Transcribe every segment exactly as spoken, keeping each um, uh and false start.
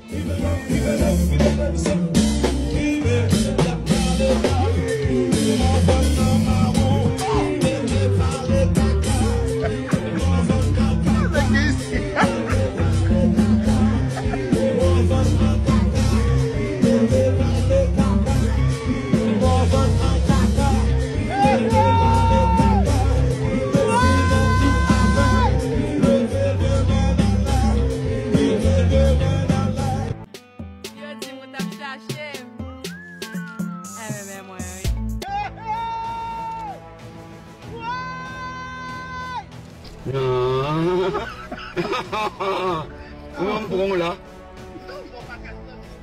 Yo di m ou t ap chache m. Enben, men mwen, wi. Non. M pran w la.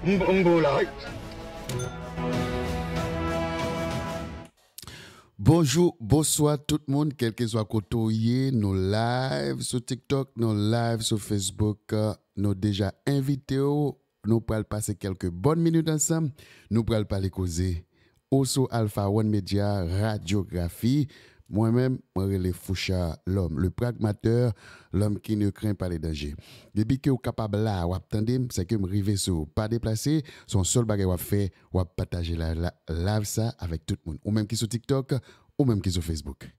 M, m pran w la, wi. Bonjou, bonswa tout moun, kèlkeswa kote w ye, nou live sou TikTok, nou live sou Facebook, nou deja envite w, nou pral pase kèlke bòn minit ansanm, nou pral pale koze. Ou sou Alpha One Media, radyografi, mwen menm, mwen rele Foucha Lòm, le pragmatè, lòm ki ne kren pa le danje. Depi ke w kapab la, w ap tande m, se ke m rive sou ou. Pa deplase, se yon sèl bagay w ap fè, w ap pataje la, la, live sa avèk tout moun. Ou menm ki sou TikTok, ou menm ki sou Facebook. Sou Facebook.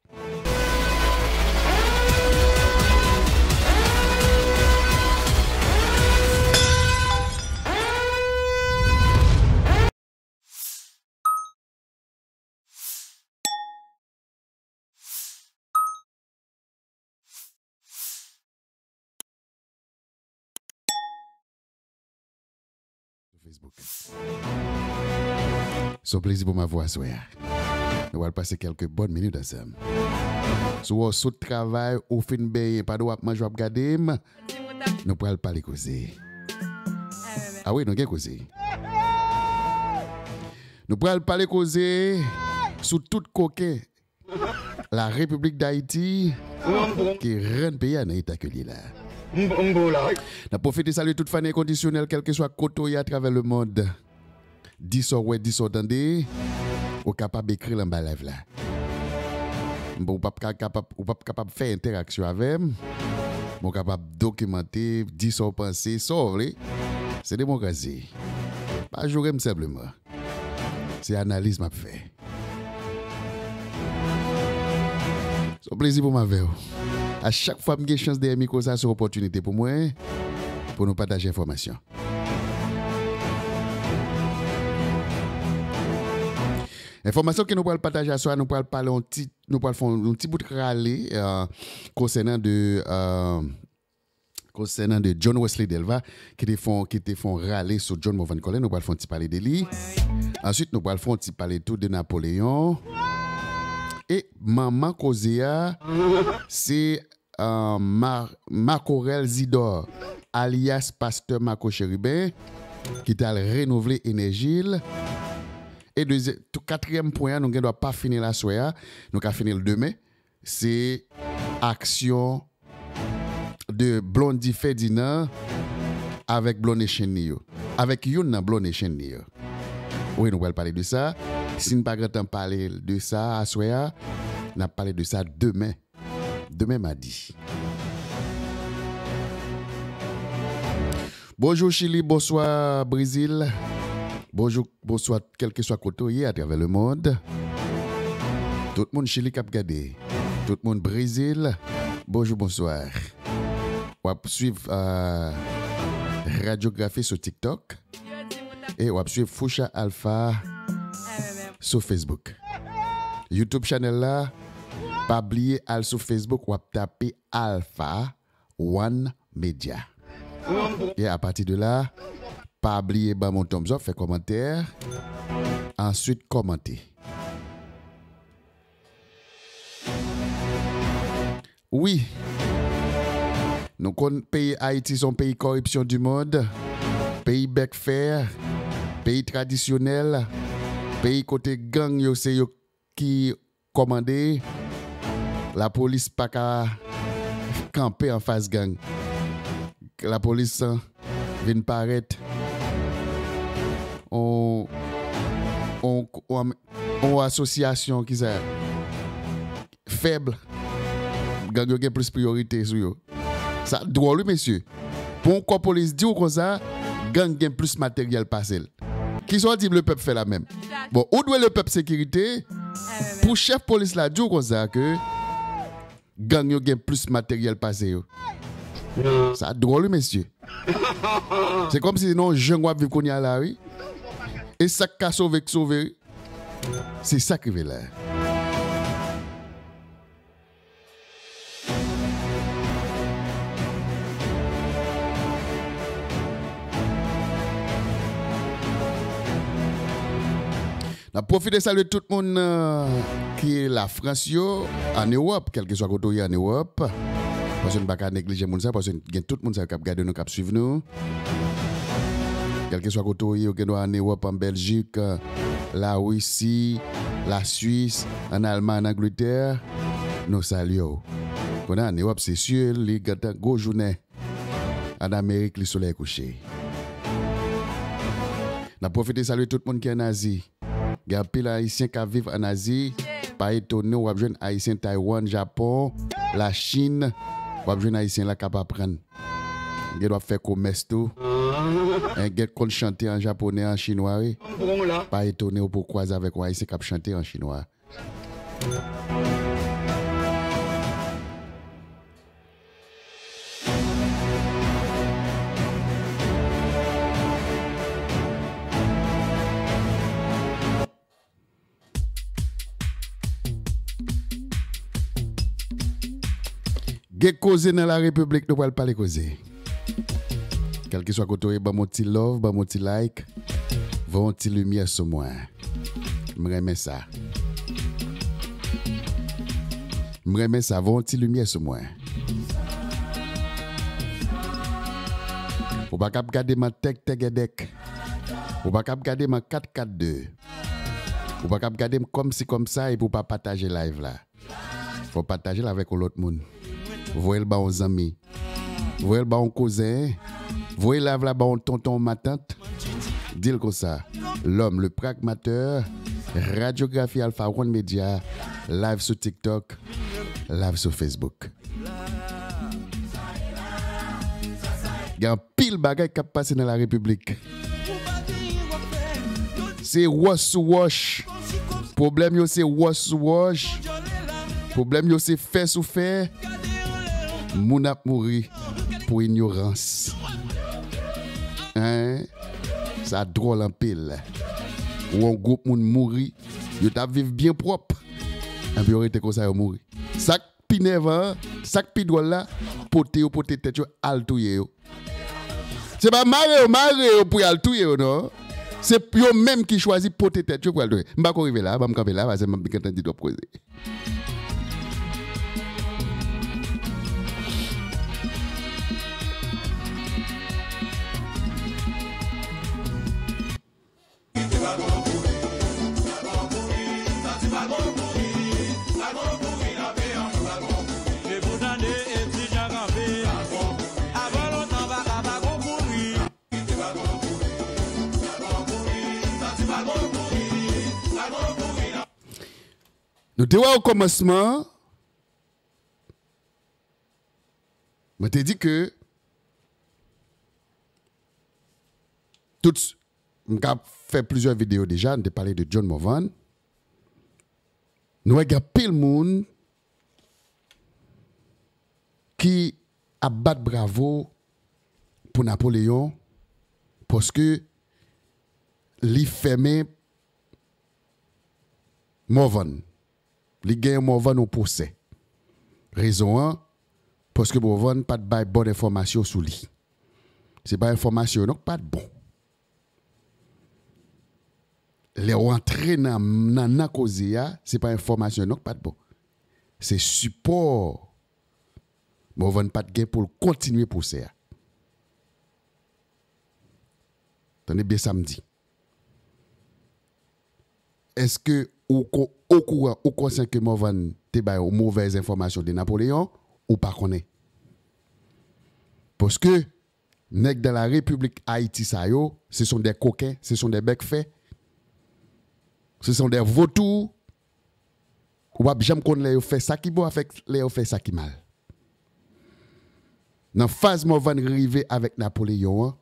Se yon plezi pou m avè w aswè a. Nou pral pase kèlke bòn minit ansanm. Si w sot travay, ou fin benyen, pandan w ap manje, w ap gade m, nou pral pale koze. A wi, nou gen koze. Nou pral pale koze sou tout koken La République d'Haïti ki rann peyi a nan eta ke l ye la. N ap pwofite salye tout fan enkondisyonèl, kèlkeswa kote w ye atravè lemonn. Di sa w wè, di sa w tande, ou kapab ekri l anba live la. Bon, ou p ap ka kapab, ou p ap kapab fè entèraksyon avè m, men w kapab dokimante, di sa w panse, sa w vle. Se demokrasi. Pa joure m senpleman. Se analiz m ap fè. Se yon plezi pou m avè w. A chak fwa m gen chans dèyè mikwo sa, se yon opòtinite pou mwen, pou nou pataje enfòmasyon. Enfòmasyon ke nou pral pataje aswè a, nou pral pale yon ti, nou pral fè yon, yon ti bout rale, euh, konsènan de, euh, konsènan de John Wesley Delva, ki te fè yon, ki te fè yon rale sou John Morvan Collin, nou pral fè yon ti pale de li. Answit, nou pral fè yon ti pale tou de Napoléon. E manman koze a, se, euh, Ma-, Makorèl Zidor, alyas Pastè Marco Chérubin, ki t al renouvle enèji l. E dezye-, tou, katriyèm pwen an, nou gen dwa pa fini l aswè a, nou ka fini l demen. Se aksyon de Blondy Ferdinand avèk blonde chen li yo. Avèk youn nan blonde chen li yo. Wi, nou pral pale de sa. Si n pa gentan pale de sa aswè a, n ap pale de sa demen. Demen madi. Bonjou Chili, bonswa Brezil. Bonjou, bonswa, kèlkeswa kote w ye atravè lemonn. Tout moun Chili k ap gade. Tout moun Brezil, bonjou, bonswa. W ap swiv, euh, radyografi sou TikTok. E w ap swiv Foucha Alpha sou Facebook. YouTube chanèl la, pa bliye al sou Facebook, w ap tape Alpha One Media. E apati de la, pa bliye ban m yon thumbs up, fè kòmantè, answit kòmante. Wi. Nou konn peyi Ayiti se yon peyi kòripsyon di mond, peyi bèk fè, peyi tradisyonèl, peyi kote gang yo se yo ki kòmande, lapolis pa ka kanpe anfas gang. Lapolis vin parèt on, on, on, on asosyasyon ki sa fèb. Gang yo gen plis priyorite sou yo. Sa dwòl, wi, mesye. Pou yon kò polis di w konsa, gang gen plis materyèl pase l. Kisa w di Lepèp fè la menm? Bon, ou dwe Lepèp sekirite pou chèf polis la di w konsa ke gang yo gen plis materyèl pase yo. Sa dwòl, wi, mesye. Se kòmsi se nan yon jeng w ap viv kounye a la, wi. E sa k ka sove, k sove, wi. Se sa k rive la. N ap pwofite salye tout moun, euh, ki Lafrans yo, ann Ewòp, kèlkeswa kote w ye ann Ewòp. Paske n pa ka neglije moun sa, paske gen tout moun sa yo k ap gade nou, k ap swiv nou. Kèlkeswa kote w ye, ou gen dwa ann Ewòp, an Bèljik, Lawisi, Laswis, ann Almay, ann Angletè, nou salye w. Kounye a, ann Ewòp, se si, li gentan gwo jounen. Ann Amerik, li solèy kouche. N ap pwofite salye tout moun ki ann Azi. Gen anpil Ayisyen k ap viv ann Azi. Pa etone w, w ap jwenn Ayisyen Taiwan, Japon, Lachin. W ap jwenn Ayisyen la k ap aprann. Gen dwa ap fè komès tou. Gen k konn chante an japonè, an chinwa, wi. Pa etone w pou w kwaze avèk yon Ayisyen k ap chante an chinwa. Gen koze nan la repiblik, nou pral pale koze. Kèlkeswa kote w ye, ban m yon ti love, ban m yon ti like, voye yon ti limyè sou mwen. M renmen sa. M renmen sa, voye yon ti limyè sou mwen. Ou pa kab gade m an tèk tègèdèk. Ou pa kab gade m an kat kat de. Ou pa kab gade m kòmsi kòmsa epi w pa pataje live la. Fò w pataje l avèk yon lòt moun. Voye l ba yon zanmi. Voye l ba yon kouzen. Voye live la ba yon tonton, yon matant. Di l konsa, L'homme, le pragmateur, Radyografi Alpha One Media, live sou TikTok, live sou Facebook. Gen anpil bagay k ap pase nan la repiblik. Se wòch sou wòch. Pwoblèm yo se wòch sou wòch. Pwoblèm yo se fè sou fè. Moun ap mouri pou inyorans. Hein? Sa dwòl anpil. Ou wè yon gwoup moun mouri, yo t ap viv byen pwòp. Epi yo rete konsa, yo mouri. Sa k pi nèvan an, sa k pi dwòl la, pote yo pote tèt yo al touye yo. Se pa mare yo, mare yo pou y al touye yo, non. Se yo menm ki chwazi pote tèt yo pou y al touye. M pa ko rive la, ban m kanpe la, paske m ap gentan di twòp koze. Nou te wè okòmansman, mwen te di ke tout, m ka fè plizyè videyo deja, m te pale de John Morvan. Nou wè gen anpil moun ki ap bat bravo pou Napoleyon, paske li fèmen Morvan. Li genyen Morvan yon pwosè. Rezon an, paske Morvan pa t bay bòn enfòmasyon sou li. Se pa enfòmasyon yo non k pa t bon. Lè w antre nan, nan, nan koze a, se pa enfòmasyon non k pa t bon. Se sipò Morvan pa t gen pou l kontinye pwosè a. Tande byen sa m di. Èske ou ko-, okouran, ou konsyan ke Morvan te bay yon movèz enfòmasyon de Napoleyon? Ou pa konnen. Paske nèg dans la République Haïti sa yo, ce sont des coquins, ce sont des bèk fè, ce sont des vautours. Ou p ap janm konn lè yo fè sa ki bon avèk lè yo fè sa ki mal. Nan faz Morvan rive avèk Napoleyon an,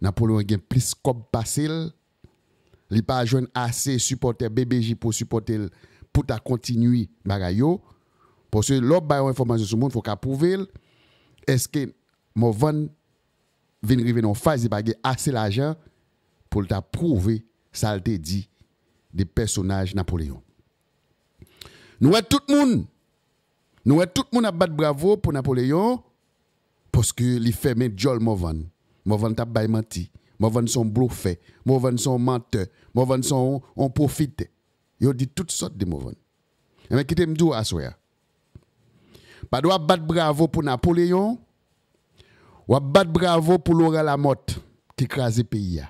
Napoleyon gen plis kòb pase l. Li pa jwenn ase sipòtè B B J pou sipòte l pou ta kontinye bagay yo. Paske lè w bay yon enfòmasyon sou moun, fò w ka pwouve l. Èske Morvan vin rive nan yon faz li pa gen ase lajan pou l ta pwouve sa l te di de pèsonaj Napoleyon? Nou wè tout moun, nou wè tout moun ap bat bravo pou Napoleyon, paske li fèmen djòl Morvan. Morvan t ap bay manti. Morvan se yon blofè. Morvan se yon mantè. Morvan se yon, yon pwofitè. Yo di tout sòt de Morvan. Enben, kite m di w aswè a. Pandan w ap bat bravo pou Napoleyon, w ap bat bravo pou Laurent Lamothe ki kraze peyi a.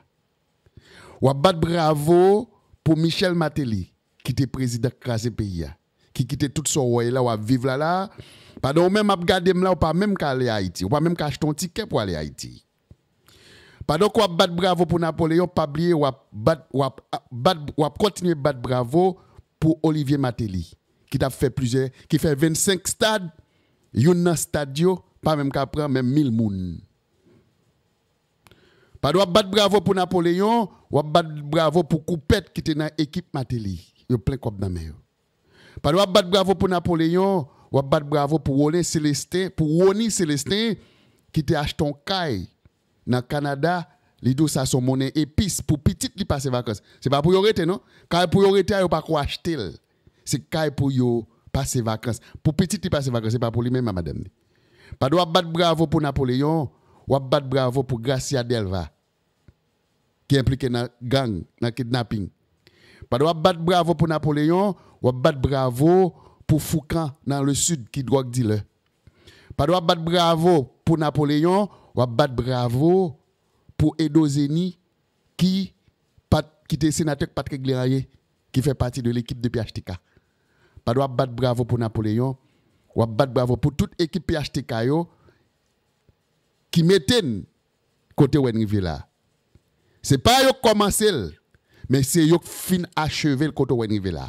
W ap bat bravo pou Michel Martelly ki te prezidan k kraze peyi a, ki kite tout sa w wè la, w ap viv la la. Pandan w menm ap gade m la, w pa menm ka ale Ayiti. W pa menm ka achte yon tikè pou ale Ayiti. Pandan ke w ap bat bravo pou Napoleyon, pa bliye w ap bat, w ap, bat, w ap kontinye bat bravo pou Olivier Martelly, ki t ap fè plizyè, ki fè vennsenk stad, youn nan stad yo pa menm ka pran menm mil moun. Pandan w ap bat bravo pou Napoleyon, w ap bat bravo pou Koupèt ki te nan ekip Martelly. Yo plen kòb nan men yo. Pandan w ap bat bravo pou Napoleyon, w ap bat bravo pou Rony Célestin, pou Rony Célestin, ki te achte yon kay nan Kanada, li di w sa se yon monnen epis pou pitit li pase vakans. Se pa pou yo rete, non. Kay pou yo rete a, yo pa ko achte l. Se kay pou yo pase vakans. Pou pitit li pase vakans, se pa pou li menm a madanm li. Pandan w ap bat bravo pou Napoleyon, w ap bat bravo pou Gracia Delva, ki enplike nan gang, nan kidnaping. Pandan w ap bat bravo pou Napoleyon, w ap bat bravo pou Foukan nan le Sud ki dwòg dilè. Pandan w ap bat bravo pou Napoleyon, w ap bat bravo pou Edo Zeni ki pa t, ki te senatè k pa t regle anyen, ki fè pati de lekip de P H T K. Pandan w ap bat bravo pou Napoleyon, w ap bat bravo pou tout ekip P H T K yo ki mete n kote w wè n rive la. Se pa yo k kòmanse l, men se yo k fin acheve l kote w wè n rive la.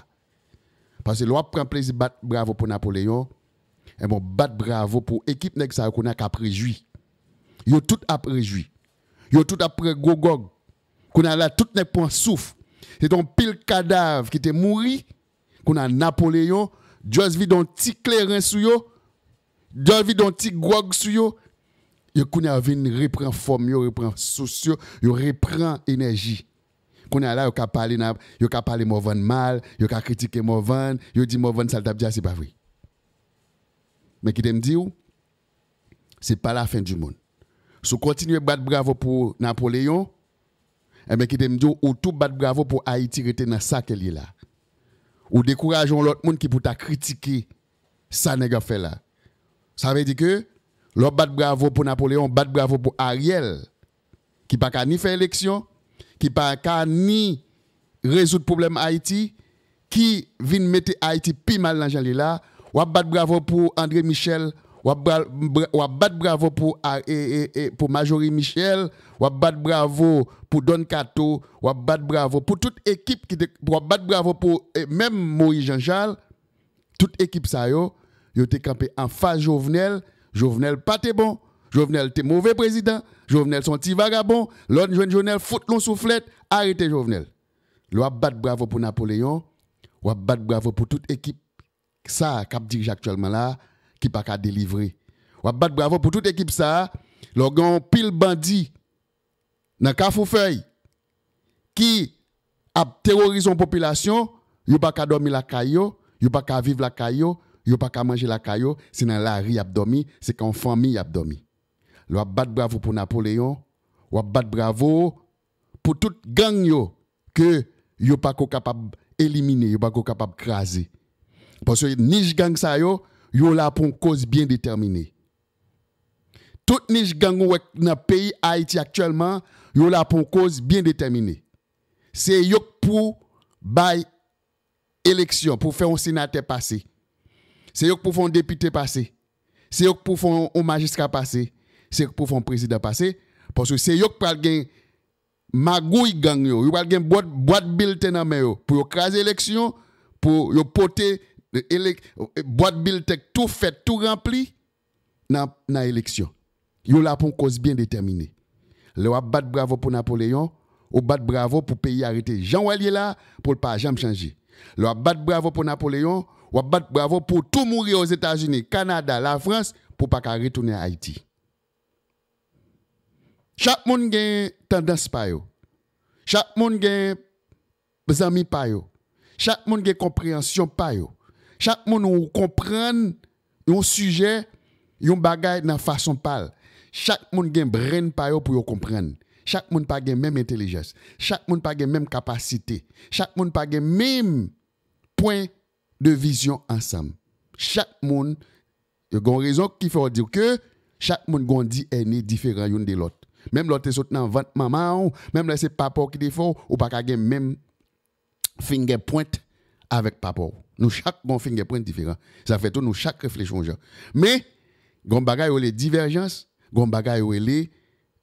Paske lè w ap pran plezi bat bravo pou Napoleyon, enben w bat bravo pou ekip nèg sa yo kounye a k ap rejwi. Yo tout ap rejwi. Yo tout ap pran gwo gòg. Kounye a la, tout nèg pran souf. Se te yon pil kadav ki te mouri. Kounye a Napoleyon, just vide yon ti kleren sou yo, just vide yon ti gwòg sou yo. Yo kounye a vin repran fòm yo, repran sous yo, yo repran enèji. Kounye a la, yo ka pale nan, yo ka pale Morvan mal, yo ka kritike Morvan, yo di Morvan sa l t ap di a, se pa vre. Men kite m di w, se pa la fen di monn. Si w kontinye bat bravo pou Napoleyon, enben kite m di w, ou tou bat bravo pou Ayiti rete nan sa ke l ye la. Ou dekouraje yon lòt moun ki pou ta kritike sa nèg ap fè la. Sa vle di ke lè w bat bravo pou Napoleyon, bat bravo pou Ariel, ki pa ka ni fè eleksyon, ki pa ka ni rezoud pwoblèm Ayiti, ki vin mete Ayiti pi mal nan jan l ye la. W ap bat bravo pou André Michel, w ap bra- bra- w ap bat bravo pou, a- e- e- e- pou Majorie Michel, w ap bat bravo pou Don Kato, w ap bat bravo pou tout ekip ki te, w ap bat bravo pou, e, menm Moïse Jean Charles. Tout ekip sa yo, yo te kanpe anfas Jovenel. Jovenel pa te bon. Jovenel te move prezidan. Jovenel se yon ti vagabon. Lè w jwenn Jovenel, fout l yon souflèt, arete Jovenel. Lè w ap bat bravo pou Napoleyon, w ap bat bravo pou tout ekip sa a k ap dirije aktyèlman la a, ki pa ka delivre. W ap bat bravo pou tout ekip sa a, lè w gen yon pil bandi nan Kafou Fèy ki ap teworize yon popilasyon, yo pa ka dòmi lakay yo, yo pa ka viv lakay yo, yo pa ka manje lakay yo, se nan lari y ap dòmi, se kan yon fanmi y ap dòmi. Lè w ap bat bravo pou Napoleyon, w ap bat bravo pou tout gang yo ke yo pa ko kapab elimine, yo pa ko kapab kraze. Paske nich gang sa yo, yo la pou yon koz byen detèmine. Tout nich gang ou wè nan peyi Ayiti aktyèlman, yo la pou yon koz byen detèmine. Se yo k pou bay eleksyon, pou fè yon senatè pase. Se yo k pou fè yon depite pase. Se yo k pou fè yon, yon majistra pase. Se yo k pou fè yon prezidan pase. Paske se yo k pral gen magouy gang yo. Yo pral gen bwat, bwat bilten nan men yo pou yo kraze eleksyon, pou yo pote elek, bwat bilten k tou fèt, tou ranpli nan, nan eleksyon. Yo la pou yon koz byen detèmine. Lè w ap bat bravo pou Napoleyon, ou bat bravo pou peyi a rete jan w wè l ye la, pou l pa janm chanje. Lè w ap bat bravo pou Napoleyon, w ap bat bravo pou tou mouri Ozetazini, Kanada, Lafrans, pou w pa ka retounen Ayiti. Chak moun gen tandans pa yo. Chak moun gen zanmi pa yo. Chak moun gen konpreyansyon pa yo. Chak moun ou konprann yon sijè, yon bagay nan fason pa l. Chak moun gen brenn pa yo pou yo konprann. Chak moun pa gen menm entèlijans. Chak moun pa gen menm kapasite. Chak moun pa gen menm pwen de vizyon ansanm. Chak moun, yo gen yon rezon ki fè w di ke chak moun gen yon D N A diferan youn de lòt. Menm lè w te sot nan vant manman w, menm lè se papa w ki te fè w, ou pa ka gen menm fingerprint avèk papa w. Nou chak gen yon fingerprint diferan. Sa fè tou nou chak reflechi yon jan. Men, gen yon bagay yo rele divèjans, gen yon bagay yo rele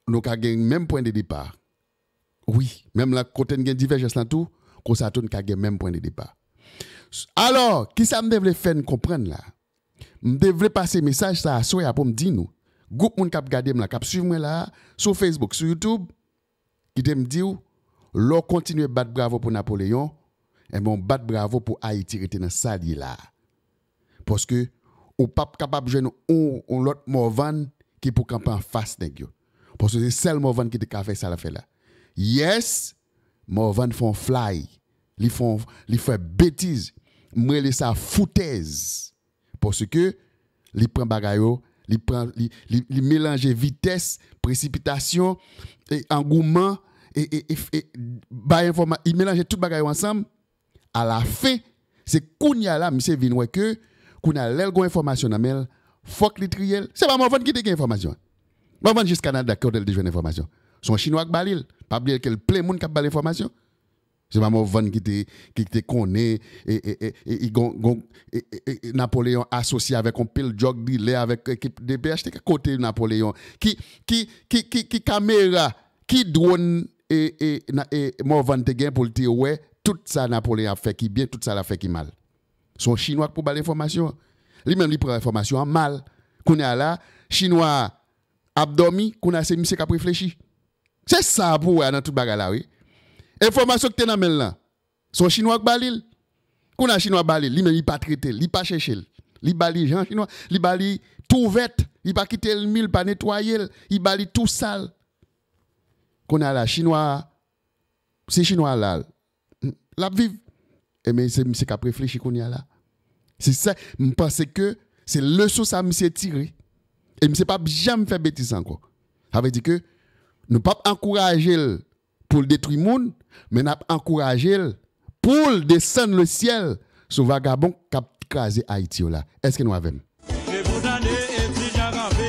nou ka gen menm pwen de depa. Wi, menm la kote n gen divèjans lan tou, konsa tou n ka gen menm pwen de depa. Alò, kisa m te vle fè n konprann la? M te vle pase mesaj sa aswè a pou m di nou, gwoup moun k ap gade m la, k ap swiv mwen la, sou Facebook, sou YouTube, kite m di w, lè w kontinye bat bravo pou Napoleyon, enben, w bat bravo pou Ayiti rete nan sa l ye la. Paske ou p ap kapab jwenn yon, yon lòt Morvan ki pou kanpe anfas nèg yo. Paske se sèl Morvan ki te ka fè sa l ap fè la. Yes, Morvan fè yon fly. Li fè yon, li fè betiz. M rele sa foutèz. Paske li pran bagay yo, li pran, li, li, li melanje vitès, presipitasyon, e angouman, e, e, e, e bay enfòma-, li melanje tout bagay yo ansanm. Alafen, se kounye a la, misye vin wè ke, kounye a, lè l gen enfòmasyon nan men l, fòk li triye l. Se pa Morvan ki te gen enfòmasyon an. Morvan jis Kanada kote l te jwenn enfòmasyon. Se yon Chinwa k ba li l. Pa bliye ke l plen moun k ap ba l enfòmasyon. Se pa Morvan ki te, ki te konnen, e, e, e, e, e, gon, gon, e, e, e, e, Napoleyon asosye avèk yon pil drug dealer, avèk ekip D P H T K. Kote Napoleyon? Ki, ki, ki, ki, ki kamera, ki drone, e, e, na, e, Morvan te gen pou l te wè tout sa Napoleyon ap fè ki byen, tout sa l ap fè ki mal? Se yon Chinwa k pou ba l enfòmasyon an. Li menm li pran enfòmasyon an mal. Kounye a la, Chinwa a ap dòmi, kounye a se misye k ap reflechi. Se sa pou wè nan tout bagay la, wi. Enfòmasyon ki te nan men l lan, se yon Chinwa k ba li l. Kounye a Chinwa ba li l, li menm li pa trete l, li pa chèche l. Li ba li jan Chinwa, li ba li tou vèt, li pa kite l mi, li pa netwaye l, li ba li tou sal. Kounye a la, Chinwa a, si Chinwa a la, l ap viv. Ebyen, se misye k ap reflechi kounye a la. Se sa, m panse ke se leson sa misye tire. E misye p ap janm fè betiz ankò. Sa vle di ke nou p ap ankouraje l pou l detwi moun, men n ap ankouraje l pou l desann le syèl sou vagabon k ap kraze Ayiti yo la. Èske nou avè m? Se pou tande e ti jan kanpe.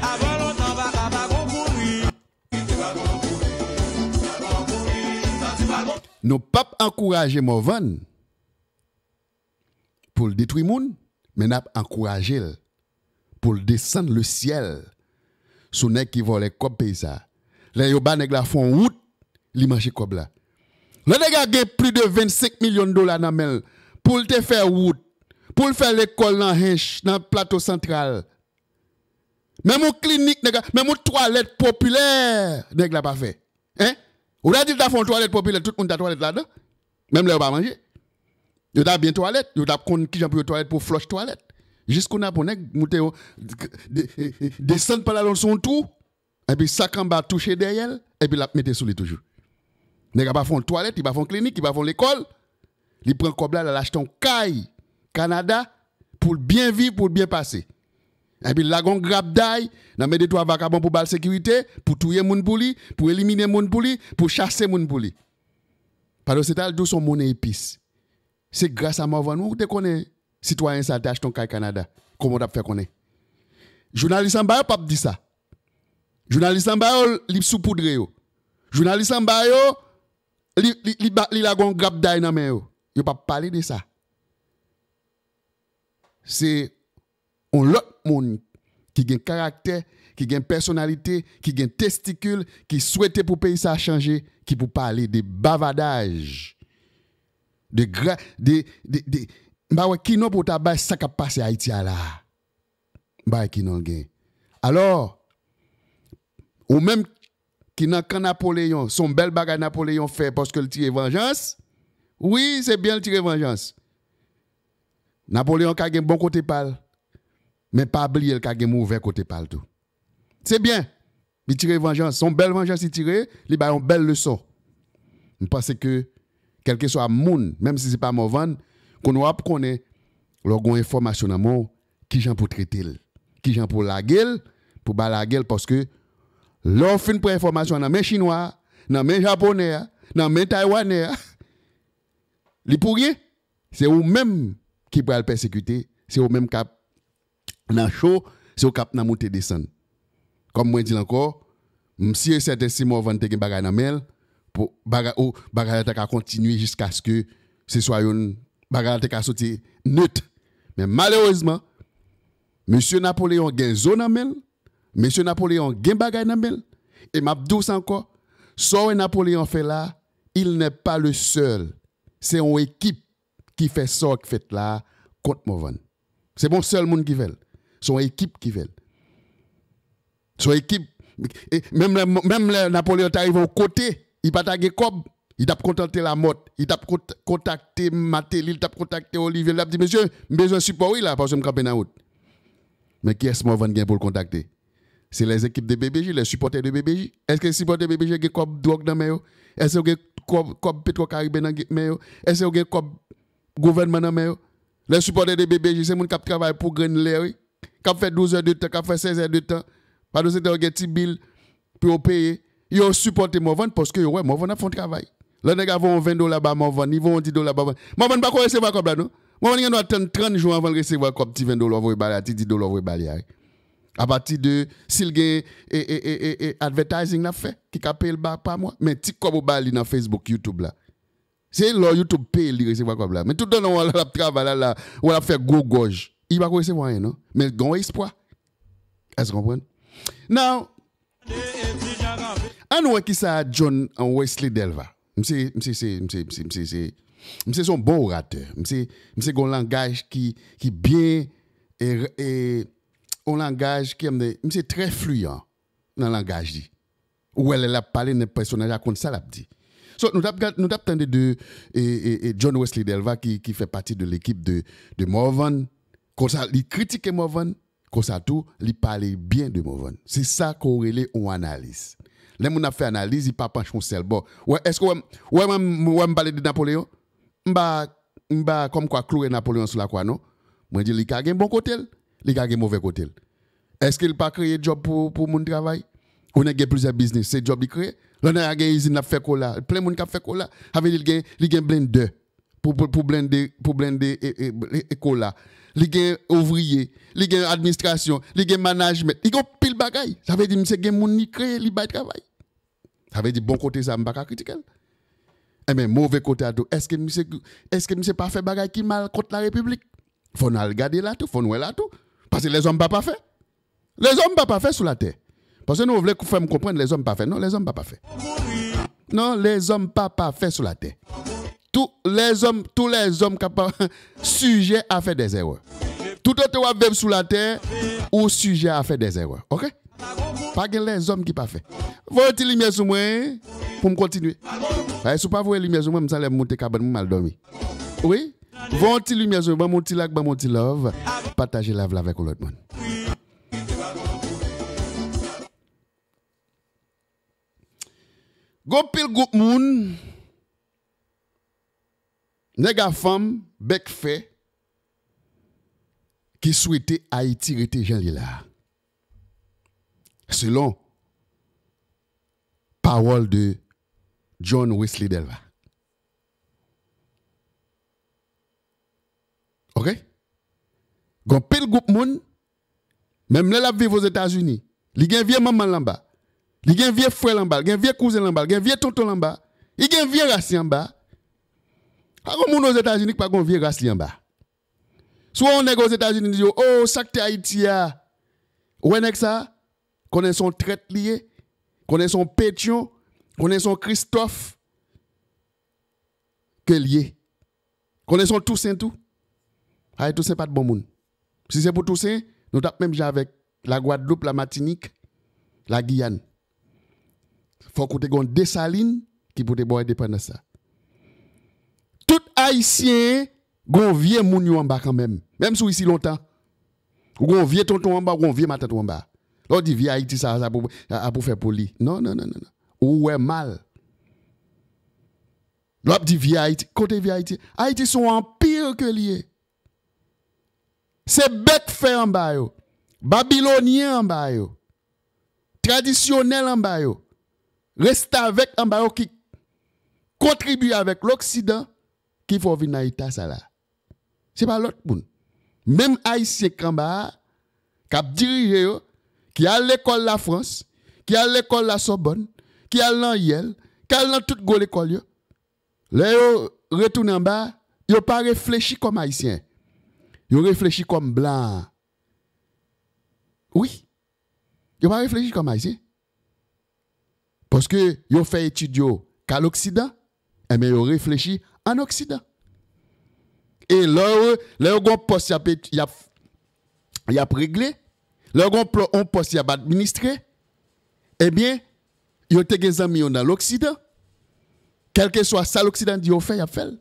Avan lontan, pa ka pa konn kouri. Nou p ap ankouraje Morvan pou l detwi moun, men n ap ankouraje l pou l desann le syèl sou nèg ki vòlè kòb peyi sa a. Lè yo ba nèg la fè yon wout, li manje kòb la. Lè nèg la gen plis de vennsenk milyon dola nan men l pou l te fè wout, pou l fè lekòl nan Hench, nan Plato Santral, menm yon klinik, nèg la, menm yon twalèt popilè, nèg la pa fè. Hein? Ou ta di l ta fè yon twalèt popilè, tout moun ta twalèt ladan? Menm lè yo pa manje. Yo ta byen twalèt, yo t ap konn kijan pou yo twalèt, pou flòch twalèt. Jis kounye a pou nèg moute yon, de-, de-, desann pantalon l sou yon twou, epi sak anba touche dèyè l, epi l ap mete sou li toujou. Nèg la pa fè yon twalèt, li pa fè yon klinik, li pa fè yon lekòl. Li pran kòb la, l al achte yon kay Kanada pou l byen viv, pou l byen pase. Epi l lage yon grapday nan men de twa vakabon pou ba l sekirite, pou touye moun pou li, pou elimine moun pou li, pou chase moun pou li. Padon, se ta l di w se yon moun epis. Se gras a Morvan wi ou te konnen sitwayen sa te achte yon kay Kanada. Kòman w t ap fè konnen? Jounalis anba yo p ap di sa. Jounalis anba yo, li soupoudre yo. Jounalis anba yo, li, li, li, ba- li lage yon grapday nan men yo. Yo p ap pale de sa. Se yon lòt moun ki gen karaktè, ki gen pèsonalite, ki gen testikil, ki swete pou peyi sa a chanje, ki pou pale de bavadaj, de gra, de, de, de, m pa wè ki non pou w ta bay sa k ap pase Ayiti a la a. M pa wè ki non l gen. Alò, ou menm ki nan kan Napoleyon, se yon bèl bagay Napoleyon fè paske l tire vanjans. Wi, se byen l tire vanjans. Napoleyon ka gen bon kote pa l, men pa bliye l ka gen movè kote pa l tou. Se byen, li tire vanjans, se yon bèl vanjans li tire, li bay yon bèl leson. M panse ke, kèlkeswa moun, menm si se pa Morvan, kounye a w ap konnen, lè w gen yon enfòmasyon nan men w, kijan pou trete l, kijan pou lage l, pou pa lage l, paske lè w fin pran enfòmasyon an nan men chinwa a, nan men japonè a, nan men taywanè a, li pou ryen. Se ou menm ki pral pèsekite, se ou menm k ap nan cho, se ou k ap nan moute desann. Kòm mwen di l ankò, m si e sèten si Morvan te gen bagay nan men l, pou bagay, ou, bagay la ta ka kontinye jiskaske se swa yon bagay la te ka soti net. Men malerezman, mesye Napoleyon gen zo nan men l, mesye Napoleyon gen bagay nan men l, e m ap di w sa ankò, sa w wè Napoleyon fè la, il n'est pas le seul. Se yon ekip ki fè sa k fèt la kont Morvan. Se pa yon sèl moun ki fè l. Se yon ekip ki fè l. Se yon ekip. E menm lè, menm lè Napoleyon ta rive yon kote, li pa ta gen kòb, li t ap kontante Lamòt, li t ap kont- kontakte Mateli, li t ap kontakte Olivye, li t ap di, "Mesye, m bezwen sipò wi la, paske m kanpe nan wout." Men kiyès Morvan gen pou l kontakte? Se les équipes de B B J, les supporters de B B J. Èske sipòtè B B J gen kòb dwòg nan men yo? Èske yo gen kòb, kòb Petro Caribe nan men yo? Èske yo gen kòb gouvènman nan men yo? Les supporters de B B J, se moun k ap travay pou grenn lè, wi. K ap fè douz è de tan, k ap fè sèz è de tan. Pandan se tan, yo gen ti bil pou yo peye. Yo sipòte Morvan paske yo wè Morvan ap fè yon travay. Lè nèg la voye yon ven dola ba Morvan, li voye yon dis dola ba Morvan. Morvan pa ko resevwa kòb la, non. Morvan gen dwa tann trant jou anvan l resevwa kòb ti ven dola w voye ba li a, ti dis dola w voye ba li a, wi. Apati de si l gen e, e, e, e, e advertising l ap fè, ki ka peye l ba, pa mwa. Men ti kòb ou ba li nan Facebook, YouTube la. Se lè YouTube peye l, li resevwa kòb la. Men tout pandan w wè l ap travay la, la, w wè l ap fè gwo gòj. Li pa ko resevwa anyen, non. Men l gen yon espwa. Èske w konprann? Now, ann wè kisa John Wesley Delva. Misye, misye se, misye, misye, misye se, misye se yon bon oratè. Misye, misye gen yon langaj ki, ki byen, e, e, yon langaj ki, misye trè fliyan nan langaj li. Ou wè lè l ap pale, nan pèsonaj la konn sa l ap di. So, nou t ap gad, nou t ap tande de, e, e, e John Wesley Delva ki, ki fè pati de lekip de, de Morvan. Konsa, li kritike Morvan. Konsa tou, li pale byen de Morvan. Se sa ke w rele yon analis. Lè moun ap fè analiz, li pa panche yon sèl bò. Wè, èske w wè m, wè m, wè m pale de Napoleyon? M pa, m pa kòmkwa kloure Napoleyon sou lakwa, non. Mwen di li ka gen bon kote l, li ka gen move kote l. Èske l pa kreye djòb pou, pou moun travay? Ou nèg gen plizyè biznis, se djòb li kreye. Lè nèg la gen izin l ap fè kola, plen moun k ap fè kola. Sa vle di li gen, li gen blendè pou, pou, pou blende, pou blende e, e, e, e kola. Li gen ouvriye, li gen administrasyon, li gen management, li gen pil bagay. Sa vle di misye gen moun li kreye, li bay travay. Sa vle di bon kote sa, m pa ka kritike l. Enben, move kote a tou, èske misye, èske misye pa fè bagay ki mal kont la repiblik? Fò n al gade la tou, fò n wè la tou. Paske lèzòm pa pafè. Lèzòm pa pafè sou latè. Paske nou vle fè m konprann lèzòm pafè. Non, lèzòm pa pafè. Non, lèzòm pa pafè sou latè. Tout lèzòm, tout lèzòm kapab sijè a fè dèzèrè. Toutotan w ap viv sou latè, ou sijè a fè dèzèrè. Oke? Pa gen lèzòm ki pafè. Voye ti limyè sou mwen pou m kontinye. Paske si w pa voye limyè sou mwen, m sanlè m moute kabann mwen, m al dòmi. Wi? Voye yon ti limyè sou mwen, ban m yon ti like, ban m yon ti love. Pataje live la avèk yon lòt moun. Gon pil gwoup moun, nèg a fanm, bèk fè, ki swete Ayiti rete jan l ye la. Selon pawòl de John Wesley Delva. Oke? Gon pil gwoup moun, menm lè l ap viv Ozetazini, li gen vye manman l anba, li gen vye frè l anba, li gen vye kouzen l anba, li gen vye tonton l anba, li gen vye ras li anba. Pa gon moun Ozetazini ki pa gon vye ras li anba. Si w wè yon nèg Ozetazini di yo, "Oh, sa k te Ayiti a?" Ou wè nèg sa? Konnen se yon trèt li ye, konnen se yon petyon, konnen se yon Kristòf ke l ye. Konnen se yon Tousen tou. Ay, Tousen pa t bon moun. Si se pou Tousen, nou t ap menm jan avèk Lagwadloup, Lamatinik, Lagiyàn. Fòk ou te gen yon Desalin ki pou te ba w endepandans la. Tout Ayisyen gen yon vye moun yo anba kanmenm. Menm si w isi lontan, ou gen yon vye tonton anba, ou gen yon vye matant ou anba. Lè w di vye Ayiti sa, sa pou, a, a pou fè pou li. Non, non, non, non, non. Ou wè mal. Lè w ap di vye Ayiti, kote vye Ayiti? Ayiti se yon anpi ke li ye. Se bèk fè anba yo, Babilonyen anba yo, tradisyonèl anba yo, restavèk anba yo ki kontribye avèk Loksidan ki fè w vin nan eta sa la. Se pa lòt moun. Menm Ayisyen k anba a, k ap dirije yo, ki al lekòl Lafrans, ki al lekòl Lasòbòn, ki al nan Yèl, ki al nan tout gwo lekòl yo. Lè yo retounen anba, yo pa reflechi kòm Ayisyen. Yo reflechi kòm blan. Wi. Yo pa reflechi kòm Ayisyen. Paske yo fè etid yo ka Loksidan, enben yo reflechi an Oksidan. E lè yo, lè yo gon pòs y ap, et- y ap, y ap regle, lè yo gon plo- on pòs y ap administre, ebyen, yo te gen zanmi yo nan Loksidan. Kèlkeswa sa Loksidan di yo fè, y ap fè l.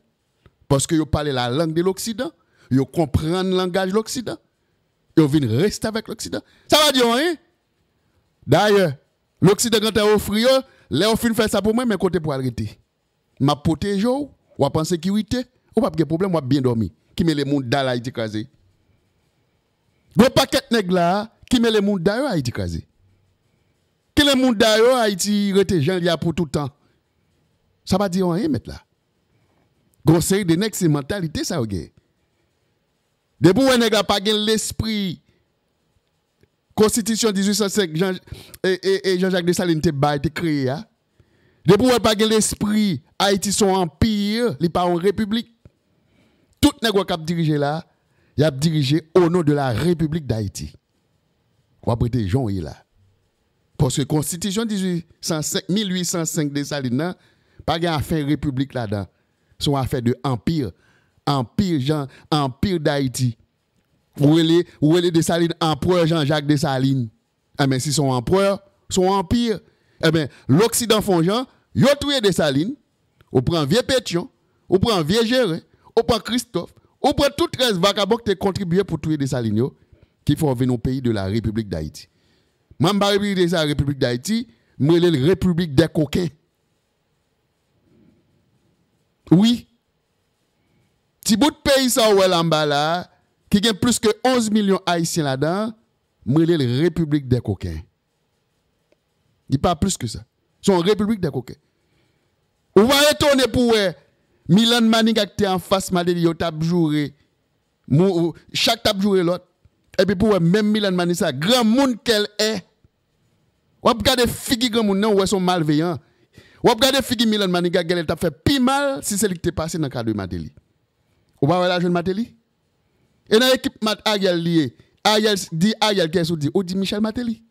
Paske yo pale la lang de Loksidan, yo konprann langaj Loksidan, yo vin restavèk Loksidan. Sa pa di yo anyen. Dayè, Loksidan gentan ofri yo, lè yo fin fè sa pou mwen, men kote pou al rete. M ap pwoteje w, w ap an sekirite, ou p ap gen pwoblèm, w ap byen dòmi. Ki mele mouda l Ayiti kraze. Gwo pakèt nèg la a, ki mele mouda yo Ayiti kraze. Ki mele mouda yo Ayiti rete jan l ye a pou toutan. Sa pa di yo anyen, mèt la. Gon seri de nèg, se mantalite sa yo gen. Depi w wè nèg la pa gen lespri Konstitisyon dizuit san senk, Jean, e, e, e Jean-Jacques Dessalines te bay, te kreye a. Depi w wè l pa gen lespri, Ayiti se yon anpi, li pa yon repiblik. Tout nèg w wè k ap dirije la, y ap dirije au nom de la République d'Haïti. W ap rete jan w ye la. Paske konstitisyon dizuit san senk, mil uit san senk Dessalines nan, pa gen afè repiblik ladan. Se yon afè de anpi. Anpi Jan, anpi Dayiti. Ou rele, ou rele Desalin anprè Jean-Jacques Dessalines. Enben, si se yon anprè, se yon anpi. Enben, Loksidan fè yon jan, yo touye Desalin, ou pran vye Petyon, ou pran vye Jeren, ou pran Kristòf, ou pran tout rès vakabon ki te kontribye pou touye Desalin yo, ki fè w vin yon peyi de la Repiblik Dayiti. Mwen, m pa Repiblik Dayiti, m rele l Repiblik dè koken. Wi. Ti bout peyi sa w wè la anba la a, ki gen plis ke onz milyon Ayisyen ladan an, m rele l Repiblik dè koken. Li pa plis ke sa. Se yon repiblik dè koken. Ou pa etone pou wè Milan Maniga ki te anfas Martelly yo t ap joure, mou- chak t ap joure lòt. Epi pou wè menm Milan Maniga sa, granmoun kè l è. W ap gade figi granmoun nan, ou wè se yon malveyan. W ap gade figi Milan Maniga, genlè l t ap fè pi mal si se li ki te pase nan kad Martelly. Ou pa wè l al jwenn Martelly? E nan ekip Mat- Ariel li ye. Ariel, di Ariel kiyès ou di? Ou di Michel Martelly.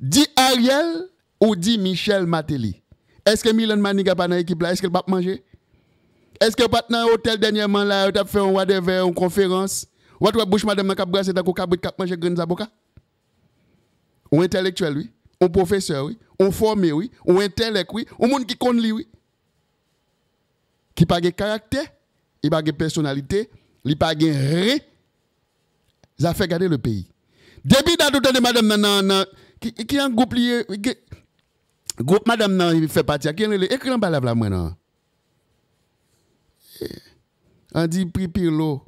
Di Ariel, ou di Michel Martelly. Èske Milan Maniga pa nan ekip la? Èske l p ap manje? Èske yo pa t nan otèl dènyèman la, yo t ap fè yon whatever, yon konferans? Ou pa t wè bouch madanm nan k ap brase tankou kabrit k ap manje grenn zaboka? Ou entèlektyèl, wi. Ou pwofesè, wi. Ou fòme, wi. Ou entèlèk, wi. Ou moun ki konn li, wi. Ki pa gen karaktè, li pa gen pèsonalite, li pa gen ren. Zafè gade le peyi. Depi dat ou tande madanm nan nan, nan ki, ki an gwoup li ye, ki, gwoup madanm nan li fè pati a, ki an rele, ekri l anba live la mwen nan. Andy Pripilo.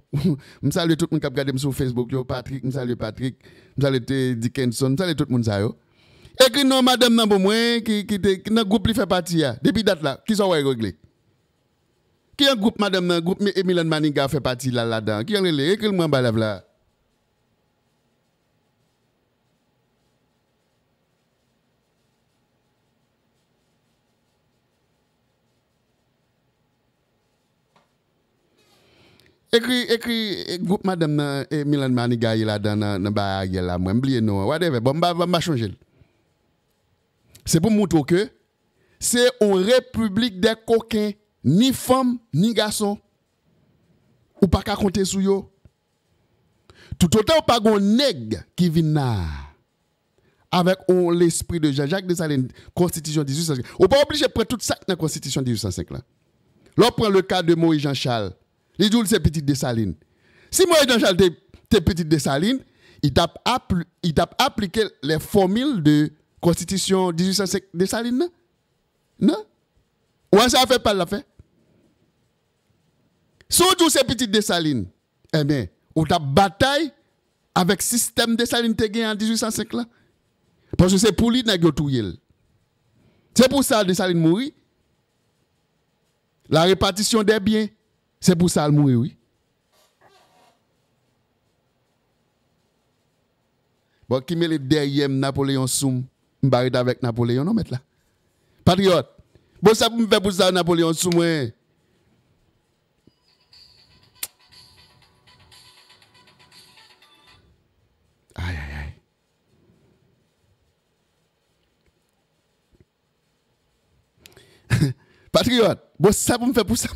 M salye tout moun k ap gade m sou Facebook yo. Patrick, m salye Patrick. M salye te Dickenson. M salye tout moun sa yo. Ekri non madanm nan pou mwen ki, ki te ki nan gwoup li fè pati a. Depi dat la, kisa w wè yo regle? Ki an gwoup madanm nan, gwoup Mi- Milan Maniga fè pati la ladan? Ki an rele? Ekri l mwen anba live la. Ekri, ekri, e, gwoup madanm nan, e, Milan Maniga ye ladan nan, nan bagay Ariel la. Mwen, m bliye non an. Whatever. Bon, m pa, m pa chonje l. Se pou m moutre w ke se yon repiblik dè koken, ni fanm, ni gason. Ou pa ka konte sou yo. Toutotan w pa gon nèg ki vin la, avèk yon lespri de Jean-Jacques Dessalines, konstitisyon dizuit san senk. Ou pa oblije pran tout sa k nan konstitisyon dizuit san senk lan. Lè w pran le ka de Moïse Jean Charles, li di w li se pitit Desalin. Si Moïse Jean Charles te, te pitit Desalin, li t ap apl-, li t ap aplike les formules de konstitisyon dizuit san senk Desalin nan. Non? Ou wè sa fè pal la fè? Si w di w se pitit Desalin, enben, ou t ap batay avèk sistèm Desalin te gen an dizuit san senk lan. Paske se pou li nèg yo touye l. Se pou sa Desalin mouri. La répartition des biens. Se pou sa l mouri, wi. Bon, ki mele dèyè m, Napoleyon sou m. M pa ret avèk Napoleyon, non, mèt la. Patriyòt, bon, sa pou m fè pou sa, Napoleyon sou mwen. Ay, ay, ay. Patriyòt, bon, sa pou m fè pou sa.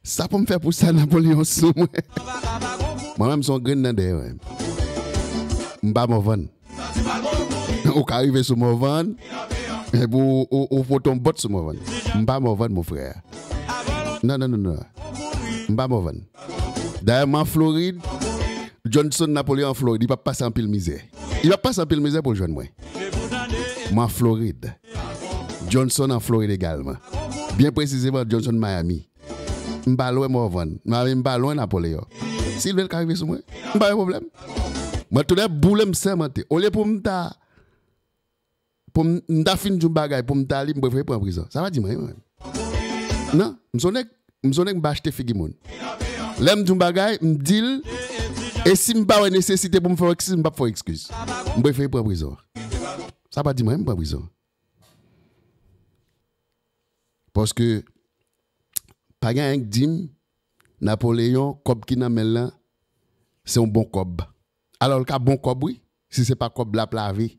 Sa pou m fè pou sa, Napoleyon sou mwen. Mwen menm, se yon grenn nan dèyè mwen. M pa Mòvann. Ou ka rive sou Mòvann, epi ou, ou, ou pote yon bòt sou Mòvann. M pa Mòvann, mon frè. Non, non, non, non. M pa Mòvann. Dayè, m an Florid. Johnson Napoleyon an Florid. Li p ap pase anpil mizè. Li p ap pase anpil mizè pou l jwenn mwen. M an Florid. Johnson an Florid egalman. Byen presizeman, Johnson Miami. M pa lwen Mòvann. Miami, m pa lwen Napoleyon. Si l vle, l ka rive sou mwen. M pa gen pwoblèm. Mwen, toulède, boule m sèmante. Olye pou m ta pou m, m ta fin di yon bagay pou m ta li, m prefere pran prizon. Sa pa di m anyen, mwen menm. Non, m se yon nèg, m se yon nèg m pa achte figi moun. Lè m di yon bagay, m di l, e si m pa wè nesesite pou m fè yon eskiz, m p ap fè yon eskiz. M prefere pran prizon. Sa pa di m anyen, m pran prizon. Paske, pa gen anyen k di m, Napoleyon, kòb ki nan men l lan, se yon bon kòb. Alò, l ka bon kòb, wi, si se pa kòb l ap lave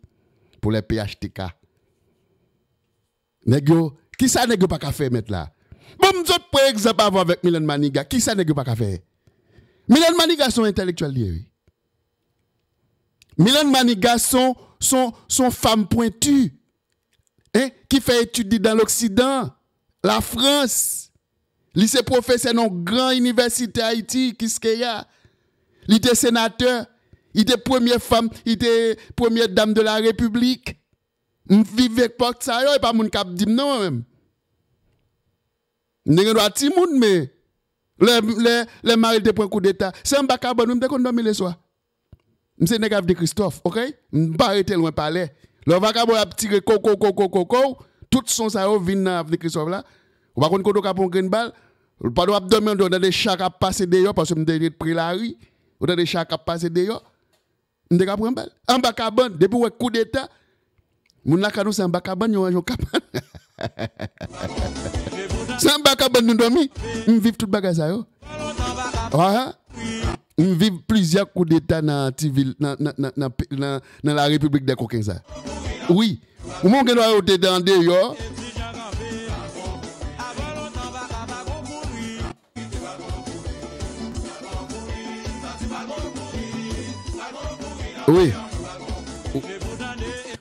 pou lè P H T K. Nèg yo, kisa nèg yo pa ka fè, mèt la? Bon, m sot pran egzanp avè w avèk Mylène Manigat. Kisa nèg yo pa ka fè? Mylène Manigat se yon entèlektyèl li ye, wi. Mylène Manigat se yon, se yon, se yon fanm pwenti, hein, ki fè etid li dan Loksidan, Lafrans. Li se pwofesè nan yon gran inivèsite Ayiti, Kiskeya. Li te senatè. Li te premye fanm, li te premye dam de la Repiblik. M viv epòk sa yo, e pa moun k ap di m non, mwen menm. M te gen dwa timoun, men lè, lè, lè mari l te pran koudeta, se anba kabann wi m te konn dòmi leswa. M se nèg Avni Kristòf, oke? M pa rete lwen palè. Lè vakabon y ap tire kokow, kokow, kokow, tout son sa yo vin nan Avni Kristòf la. Ou pa konn kote w ka pran yon grenn bal. Pandan w ap dòmi andeyò, w tande cha k ap pase deyò, paske m te ret pre lari. Ou tande cha k ap pase deyò. M te ka pran bal. Anba kabann, depi w wè koudeta, moun lakay nou se anba kabann, yo ranje yon kabann. Se anba kabann nou dòmi. M viv tout bagay sa yo. Aha. M viv plizyè koudeta nan ti vil, nan, nan, nan, nan, nan, nan la Repiblik dè Koken sa. Wi. Ou menm gen dwa yo te andeyò. Wi. Ou,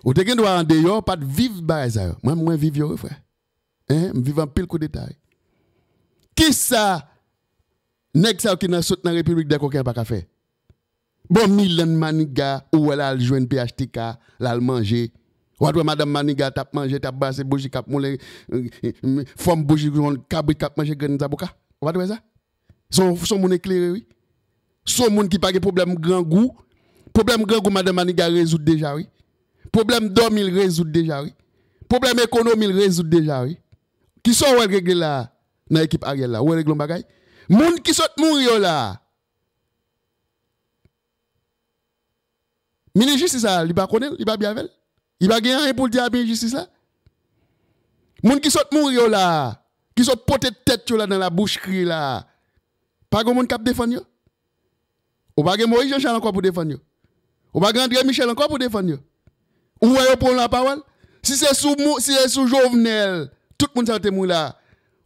ou te gen dwa andeyò, pa t viv bagay sa yo. Mwen, mwen viv yo, wi, frè. Hein? M viv anpil koudeta, wi. Kisa nèg sa yo ki nan sot nan Repiblik dè Koken an pa ka fè? Bon, Mylène Manigat, ou wè l al jwenn P H T K, l al manje. Ou pa t wè madanm Manigat t ap manje, t ap brase bouji k ap moulen, fòm bouji yon kabrit k ap manje grenn zaboka? Ou pa t wè sa? Se yon, se yon moun eklere, wi. Se yon moun ki pa gen pwoblèm grangou. Pwoblèm grangou madanm Manigat rezoud deja, wi. Pwoblèm dòmi l rezoud deja, wi. Pwoblèm ekonomi l rezoud deja, wi. Kisa w wè l regle la a, nan ekip Ariel la? Ou wè l regle yon bagay? Moun ki sot mouri yo la a, minis jistis la, li pa konnen l, li pa byen avè l. Li pa gen anyen pou l di a minis jistis la. Moun ki sot mouri yo la a, ki sot pote tèt yo la nan labouch kriye la a, pa gen moun k ap defann yo. Ou pa gen Moïse Jean Charles ankò pou defann yo. Ou pa gen André Michel ankò pou defann yo. Ou wè yo pran lapawòl? Si se sou Mo-, si se sou Jovenel, tout moun sa yo te mouri la.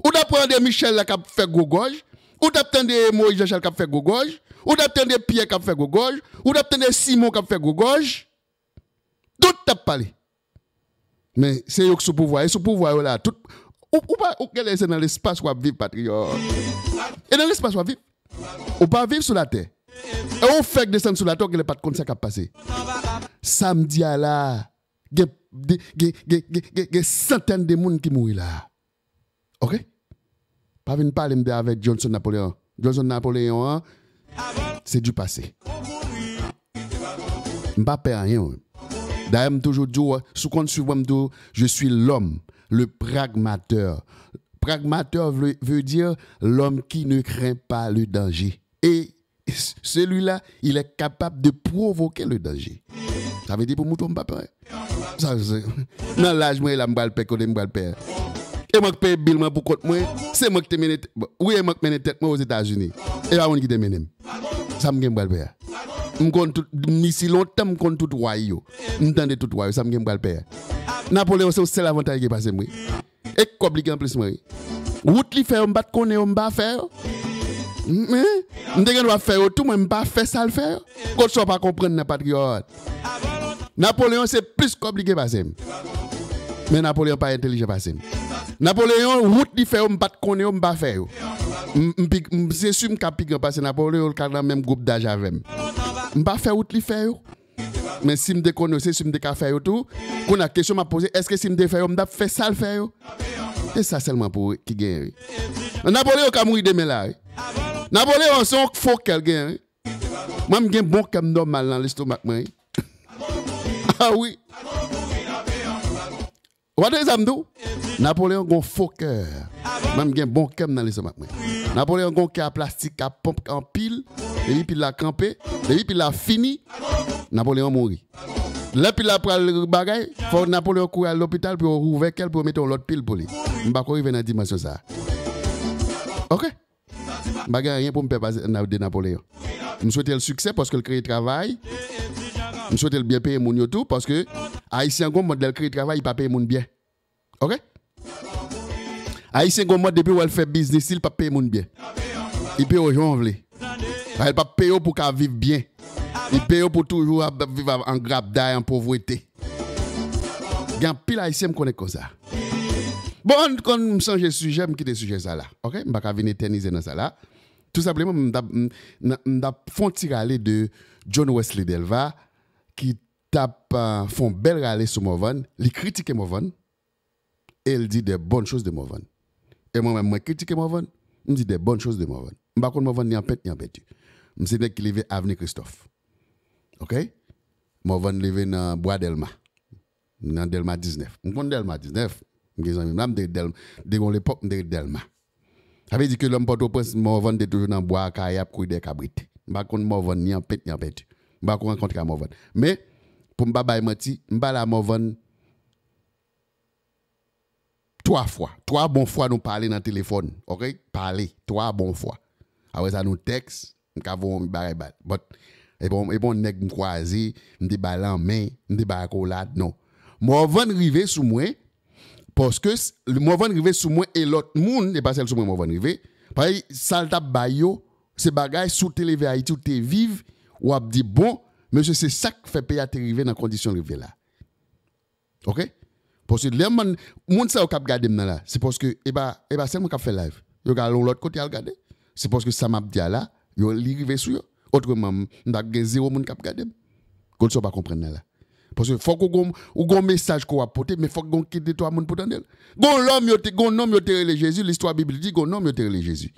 Ou t ap pran André Michel la k ap fè gwo gòj, Ou t ap tande Moyiz Janchal k ap fè gwo gòj. Ou t ap tande Pyè k ap fè gwo gòj. Ou t ap tande Simon k ap fè gwo gòj. Tout t ap pale. Men se yo k sou pouvwa. E sou pouvwa yo la. Tout, ou, ou pa, ou genlè se nan lespas w ap viv, patriyòt. E nan lespas w ap viv. Ou pa viv sou latè. E ou fèk desann sou latè, ou genlè pa t konn sa k ap pase. Samdi a la, gen, gen, gen, gen, gen, gen, gen santèn de moun ki mouri la. Oke? Pa vin pale m de avèk Johnson Napoléon. Johnson Napoléon an, se du passé. M pa pè anyen, wi. Dayè, m toujou di w, si w konn swiv mwen, m di w, je suis l'homme, le pragmateur. Pragmateur veut, veut dire l'homme qui ne craint pas le danger. Et celui-là, il est capable de provoquer le danger. Sa vle di pou mouton m pa pè. Sa, se, nan laj mwen la, m pral pè kote m pral pè. E mwen k peye bil mwen pou kont mwen, se mwen k te mennen tèt, bon, wi, e mwen k mennen tèt mwen Ozetazini. E pa moun ki te mennen m. Sa m gen m pral pè a. M konn tout, m isi lontan, m konn tout way yo. M tande tout way yo, sa m gen m pral pè a. Napoleyon se yon sèl avantaj li gen pase m, wi. E kòb li gen anplis mwen, wi. Wout li fè yo, m pa t konnen yo, m pa fè yo. M, m te gen dwa fè yo tou, mwen m pa fè sa l fè yo. Kot sa w pa konprann nan, patriyòt? Napoleyon se plis kòb li gen pase m. Men Napoleyon pa entelijan pase m. Napoleyon, wout li fè yo, m pa t konnen yo, m pa fè yo. M, m pi, m, se si m ka pi gran pase Napoleyon, l ka nan menm gwoup daj avè m. M pa fè wout li fè yo. Men si m te konn yo, se si m te ka fè yo tou. Kounye a, kesyon m ap poze, èske si m te fè yo, m t ap fè sa l fè yo? Se sa sèlman pou ki genyen, wi. Napoleyon ka mouri demen la, wi. Napoleyon se yon fo kè l genyen, wi. Mwen, m gen bon kè m nòmal nan lestomak mwen, wi. A wi. Ou pa tande sa m di w? Napoleyon gon fo kè. Mwen, m gen bon kè m nan lestomak mwen. Napoleyon gon kè a plastik k ap ponp anpil. Depi pil la kanpe, depi pil la fini, Napoleyon mouri. Lè pil la pral bagay, fò Napoleyon kouri al lopital pou yo ouvè kè l, pou yo mete yon lòt pil pou li. M pa ko rive nan dimansyon sa a. Oke? M pa gen anyen pou m pè pase de Napoleyon. M swete l siksè paske l kreye travay. M swete l byen peye moun yo tou paske Ayisyen gon mòd lè l kreye travay, li pa peye moun byen. Oke? Ayisyen gon mòd depi w wè l fè biznis li, li p ap peye moun byen. Li peye w jan w vle. Li p ap peye w pou w ka viv byen. Li peye w pou w toujou ap viv an grabday, an povrete. Gen anpil Ayisyen m konnen konsa. Bon, ann, konn m chanje sijè, m kite sijè sa la. Oke? M pa ka vin etènize nan sa la. Tou senpleman, m t ap, m, nan, m t ap fè yon ti rale de John Wesley Delva, ki t ap, euh, fè yon bèl rale sou Morvan. Li kritike Morvan. E l di de bonnes choses de Morvan. E mwen menm, mwen kritike Morvan, m di de bonnes choses de Morvan. M pa konn Morvan ni an pent ni an penti. M se nèg ki leve Avni Kristòf. Oke? Morvan leve nan Bwa Dèlma. Nan Dèlma diznèf. M konn Dèlma diznèf. M gen zanmi m la, m te ret Dèlma. De gon lepòk, m te ret Dèlma. Sa vle di ke lè m Pòtoprens, Morvan te toujou nan bwa a, kay ap kouri dèyè kabrit. M pa konn Morvan ni an pent ni an penti. M pa ko rankontre a Morvan. Men, pou m pa bay manti, m pale a Morvan twa fwa. Twa bon fwa nou pale nan telefòn. Oke? Pale. Twa bon fwa. Apre sa, nou tèks. M ka voye yon bagay ba l. But, e pa, e pa yon nèg m kwaze, m te ba l lanmen, m te ba l akolad, non. Morvan rive sou mwen, paske s-, Morvan rive sou mwen e lòt moun, e pa sèl sou mwen Morvan rive. Paske sa l t ap bay yo, se bagay, si w te leve Ayiti, w te viv, w ap di, bon, mesye, se sa k fè peyi a te rive nan kondisyon l rive la. Oke? Paske lè moun, moun sa yo k ap gade m nan la, se paske e pa, e pa sèl mwen k ap fè live. Yo ka al yon lòt kote al gade. Se paske sa m ap di a la, yo, li rive sou yo. Otreman, m, m t ap gen zewo moun k ap gade m. Gon sa w pa konprann nan la. Paske fòk ou gon, ou gon mesaj ke w ap pote, men fòk gon kite twa moun pou tande l. Gon lòm yo te, gon nonm yo te rele Jezi, listwa biblik di, gon nonm yo te rele Jezi.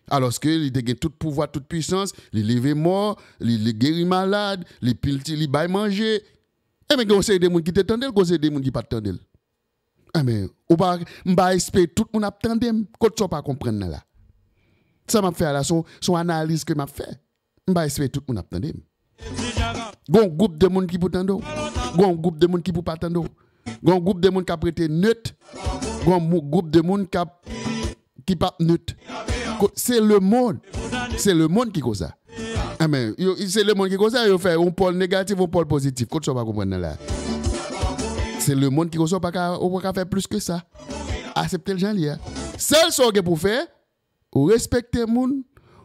Alòske li te gen tout pouvwa, tout pwisans, li leve mò, li, li geri malad, li pilti, li bay manje. Enben, gen yon seri de moun ki te tande l, gen yon seri de moun ki pa t tande l. Enben, ou pa, m pa espere tout moun ap tande m. Kot sa w pa konprann nan la? Sa m ap fè a la, se yon, se yon analiz ke m ap fè. M pa espere tout moun ap tande m. Gon gwoup de moun ki pou tande w. Gon gwoup de moun ki pou pa tande w. Gon gwoup de moun k ap rete net. Gon mou-, gwoup de moun k ap, ki p ap net. Ko-, se lemonn. Se lemonn ki konsa. Enben, yo, se lemonn ki konsa, yo fè yon pòl negatif, yon pòl pozitif. Kot sa w pa konprann nan la? Se lemonn ki konsa, ou pa ka, ou pa ka fè plis ke sa. Aksepte l jan l ye a. Sèl sa w gen pou fè, ou respekte moun,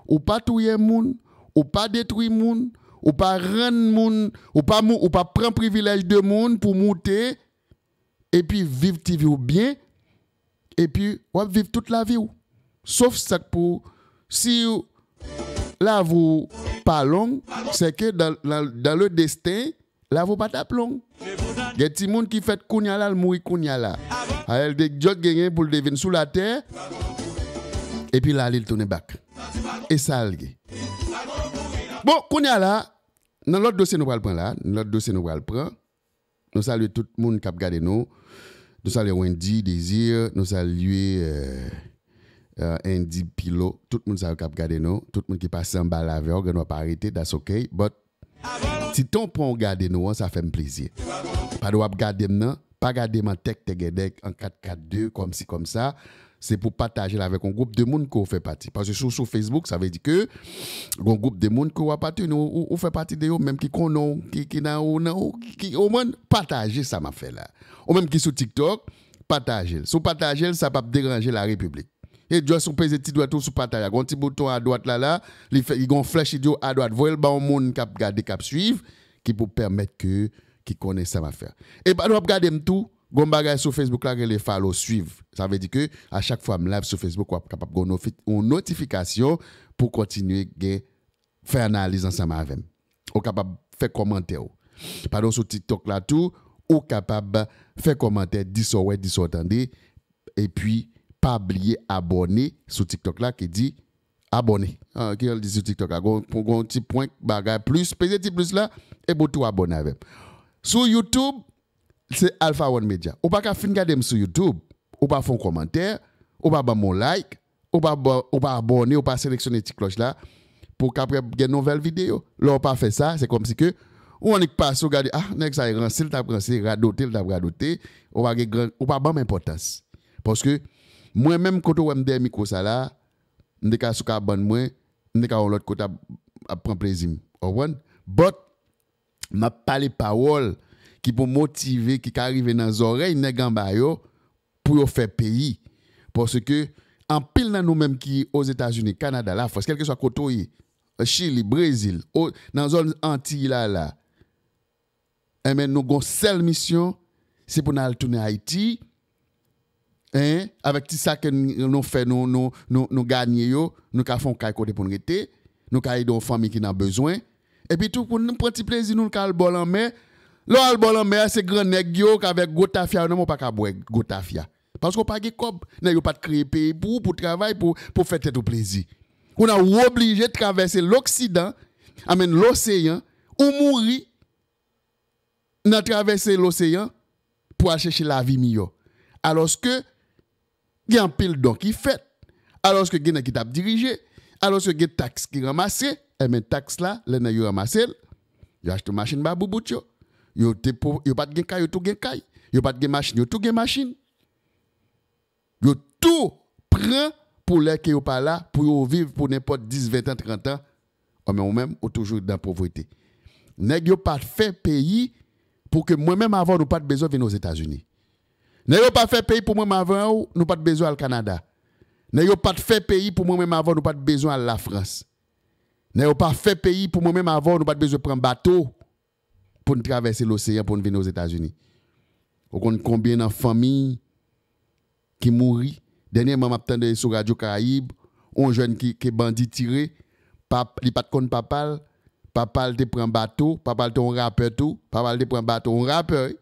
Ou pa touye moun, ou pa detwi moun, ou pa rann moun, ou pa mou, ou pa pran privilèj de moun pou moute, epi viv ti vi w byen, epi w ap viv tout lavi w. Sof sa k pou, si lavi w pa long, se ke dans, dans, dans le destin, lavi w pa t ap long. Gen timoun ki fèt kounye a la, l mouri kounye a la. Ayèl de Djòk genyen pou l te vin sou latè, epi l ale l tounen bak. E sa l ye. Bon, kounye a la, nan lòt dosye nou pral pran la, nan lòt dosye nou pral pran, nou salye tout moun k ap gade nou. Nou salye Wendy, Désir, nou salye, euh, euh, Andy Pilo, tout moun sa yo k ap gade nou, tout moun ki pase anba live yo, gen dwa pa rete, that's okay, but ti tonpon w gade nou an, sa fè m plezi. Pandan w ap gade m nan, pa gade m an tèk tègèdèk, an kat kat de, kòmsi kòmsa. Se pou pataje l avèk yon gwoup de moun ke w fè pati. Paske si w sou Facebook, sa vle di ke gon gwoup de moun ke w apateni, ou, ou, ou fè pati de yo, menm ki konnen w, ki, ki nan ou, nan ou, ki, ou konprann, pataje sa m ap fè la. Ou menm ki sou TikTok, pataje l. Si w pataje l, sa p ap deranje la repiblik. E just ou peze ti dwèt ou sou pataj la. Gon ti bouton adwat la, la, li fè, li gon flèch, li di w adwat. Voye l ba yon moun k ap gade, k ap swiv, ki pou pèmèt ke, ki konnen sa m ap fè. E pandan w ap gade m tou, gon bagay sou Facebook la rele follow, swiv. Sa vle di ke a chak fwa m live sou Facebook, w ap kapab gon nofi-, yon notifikasyon pou kontinye gen, fè analiz ansanm avè m. Ou kapab fè kòmantè w. Pandan w sou TikTok la tou, ou kapab fè kòmantè, di sa w wè, di sa w tande, epi pa bliye abòne sou TikTok la ki di abòne. Ah, ki jan l di sou TikTok la? Gon, gon ti pwen, bagay, plis, peze ti plis la, epi w tou abòne avè m. Sou YouTube, se Alpha One Media. Ou pa ka fin gade m sou YouTube, ou pa fè yon kòmantè, ou pa ban m yon like, ou pa ba-, ou pa abòne, ou pa seleksyone ti klòch la, pou w kapab gen nouvèl videyo. Lè w pa fè sa, se kòmsi ke ou annik pase, ou gade, ah, nèg sa e ranse, l t ap ranse, radote, l t ap radote, ou pa gen gran, ou pa ban m enpòtans. Paske mwen menm, kote w wè m dèyè mikwo sa la, m te ka sou kabann mwen, m te ka yon lòt kote ap, ap pran plezi m. Ou konprann? But, m ap pale pawòl ki pou motive, ki ka rive nan zòrèy nèg anba yo, pou yo fè peyi. Paske anpil nan nou menm ki Ozetazini, Kanada, Lafrans, kèlkeswa kote w ye, Chili, Brezil, o, nan zòn Antiy la, la, enben, nou gon sèl misyon, se pou n al tounen Ayiti, en, avèk ti sa ke n-, nou fè, nou, nou, nou, nou ganye yo, nou ka fè yon kay kote pou n rete, nou ka ede yon fanmi ki nan bezwen. Epi tou, pou n pran ti plezi nou, n ka al bò lanmè. Lè w al bò lanmè a, se gran nèg yo k avèk gwo tafya yo nan men w, pa ka bwè gwo tafya. Paske w pa gen kòb. Nèg yo pa t kreye peyi pou ou, pou w travay, pou, pou w fè tèt ou plezi. Ou nan, ou oblije travèse loksidan, I mean, loseyan, ou mouri nan travèse loseyan pou al chèche lavi miyò. Alòske gen anpil don ki fèt. Alòske gen nèg ki t ap dirije. Alòske gen taks ki ranmase. Enben, taks la, lè nèg yo ranmase l, yo achte machin ba boubout yo. Yo te po-, yo pa t gen kay, yo tou gen kay. Yo pa t gen machin, yo tou gen machin. Yo tou pran pou lè ke yo pa la, pou yo viv pou nenpòt dis, ven tan, trant an. Enben, ou menm, ou toujou nan povrete. Nèg yo pa fè peyi pou ke mwen menm avè w, nou pa t bezwen vin Ozetazini. Nèg yo pa fè peyi pou mwen menm avè w, nou pa t bezwen al Kanada. Nèg yo pa t fè peyi pou mwen menm avè w, nou pa t bezwen al Lafrans. Nèg yo pa fè peyi pou mwen menm avè w, nou pa t bezwen pran bato pou n travèse loseyan pou n vin Ozetazini. Ou konn konbyen nan fanmi ki mouri? Dènyèman, m ap tande sou Radyo Karayib, yon jèn ki, ke bandi tire, pap-, li pa t konn papa l, papa l te pran bato, papa l te yon rapè tou, papa l te pran bato, yon rapè, wi.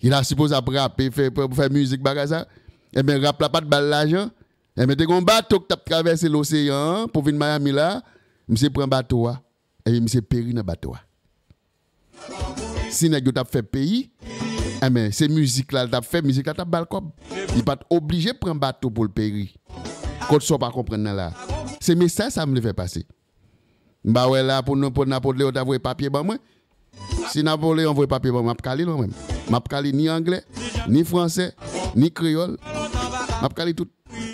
Ki ta sipoze ap rape, fè, fè, fè mizik, bagay sa. Enben, rap la pa t ba l lajan. Enben, te gen yon bato ki t ap travèse loseyan an pou vin Miami la. Misye pran bato a. Enben, misye peri nan bato a. Si nèg yo t ap fè peyi, enben, se mizik la l t ap fè, mizik la t ap ba l kòb. Li pa t oblije pran bato pou l peri. Kot sa w pa konprann nan la? Se mesaj sa m vle fè pase. M pa wè la pou nou, pou Napoleyon ta voye papye ban mwen. Si Napoleyon voye papye ban mwen, m ap ka li l mwen menm. M ap ka li ni anglè, ni fransè, ni kreyòl. M ap ka li tout.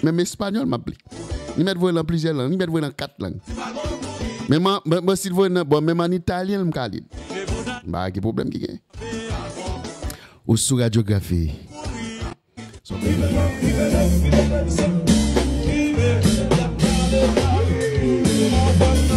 Menm espanyòl, m ap li. Li mèt voye l an plizyè lang, li mèt voye l an kat lang. Menm an, bon, bon, si l voye l nan, bon, menm an italyen, m ka li l. M pa wè ki pwoblèm ki gen. Ou sou Radyografi. Son peyi. Bòs